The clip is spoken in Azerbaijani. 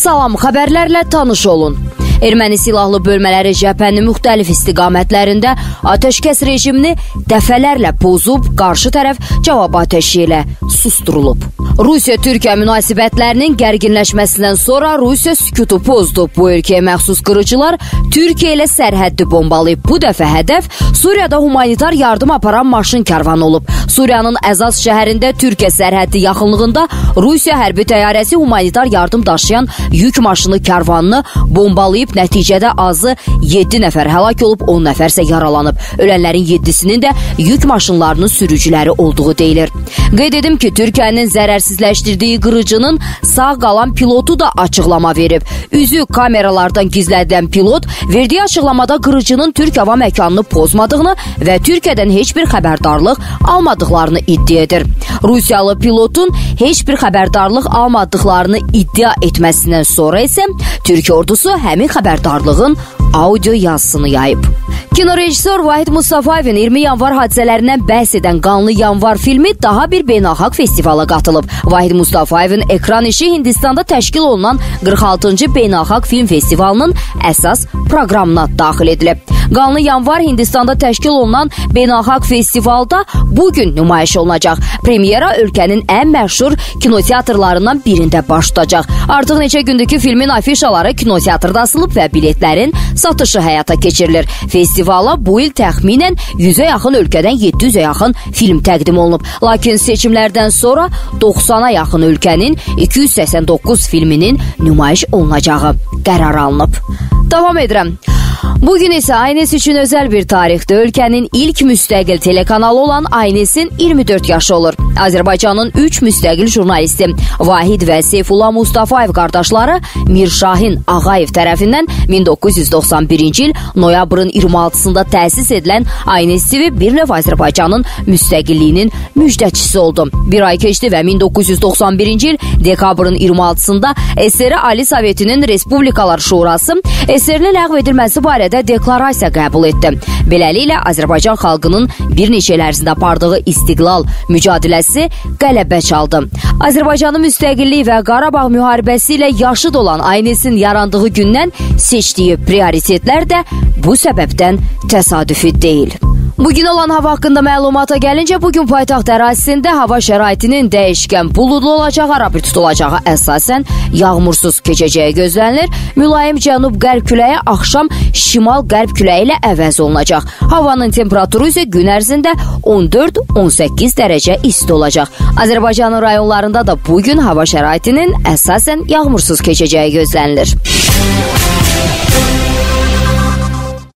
Salam, xəbərlərlə tanış olun. Erməni silahlı bölmələri cəbhənin müxtəlif istiqamətlərində atəşkəs rejimini dəfələrlə pozub, qarşı tərəf cavab atəşi ilə susturulub. Rusiya-Türkiyə münasibətlərinin gərginləşməsindən sonra Rusiya sükutu pozdu. Bu ölkəyə məxsus qırıcılar Türkiyə ilə sərhəddi bombalayıb. Bu dəfə hədəf Suriyada humanitar yardım aparan maşın karvanı olub. Suriyanın Əzaz şəhərində Türkiyə sərhəddi yaxınlığında Rusiya hərbi təyyarəsi humanitar yardım daşıyan yük maşını karvanını bombalayıb. Nəticədə azı 7 nəfər həlak olub, 10 nəfər isə yaralanıb. Ölənlərin 7-sinin də yük maşınlarının sürücüləri olduğu deyilir. Qeyd edim ki, Türkiyənin zərərsizləşdirdiyi qırıcının sağ qalan pilotu da açıqlama verib. Üzü kameralardan gizlədilən pilot verdiyi açıqlamada qırıcının Türk hava məkanını pozmadığını və Türkiyədən heç bir xəbərdarlıq almadıqlarını iddia edir. Rusiyalı pilotun heç bir xəbərdarlıq almadıqlarını iddia etməsindən sonra isə Türkiyə ordusu həmin xəbərdarlığın audio yazısını yayıb. Kinorejissor Vahid Mustafayevin 20 yanvar hadisələrindən bəhs edən Qanlı Yanvar filmi daha bir beynəlxalq festivala qatılıb. Vahid Mustafayevin ekran işi Hindistanda təşkil olunan 46-cı Beynəlxalq Film Festivalının əsas proqramına daxil edilib. Qanlı Yanvar Hindistanda təşkil olunan beynəlxalq festivalda bugün nümayiş olunacaq. Premyera ölkənin ən məşhur kinoteatrlarından birində baş tutacaq. Artıq neçə gündür ki, filmin afişaları kinoteatrda asılıb və biletlərin satışı həyata keçirilir. Festivala bu il təxminən 100-ə yaxın ölkədən 700-ə yaxın film təqdim olunub. Lakin seçimlərdən sonra 90-a yaxın ölkənin 289 filminin nümayiş olunacağı qərar alınıb. Davam edirəm. Bugün isə Aynes üçün özəl bir tarixdir. Ölkənin ilk müstəqil telekanalı olan Aynesin 24 yaşı olur. Azərbaycanın 3 müstəqil jurnalisti Vahid və Seyfullah Mustafayev qardaşları Mirşahin Ağayev tərəfindən 1991-ci il noyabrın 26-sında təsis edilən Aynes TV bir növ Azərbaycanın müstəqilliyinin müjdəçisi oldu. Bir ay keçdi və 1991-ci il dekabrın 26-sında SSR Ali Sovetinin Respublikalar Şurası SSR-nin ləğv edilməsi barədə deklarasiya qəbul etdi. Beləliklə, Azərbaycan xalqının bir neçə il ərzində apardığı istiqlal mücadiləsi qələbə çaldı. Azərbaycanın müstəqilliyi və Qarabağ müharibəsi ilə yaşıd olan Aynesin yarandığı gündən seçdiyi prioritetlər də bu səbəbdən təsadüfi deyil. Bugün olan hava haqqında məlumata gəlincə, bugün paytaxt ərazisində hava şəraitinin dəyişkən buludlu olacağı, arabir tutulacağı, əsasən yağmursuz keçəcəyi gözlənilir. Mülayim cənub-qərb küləyi axşam şimal-qərb küləyi ilə əvəz olunacaq. Havanın temperaturu isə gün ərzində 14-18 dərəcə isti olacaq. Azərbaycanın rayonlarında da bugün hava şəraitinin əsasən yağmursuz keçəcəyi gözlənilir.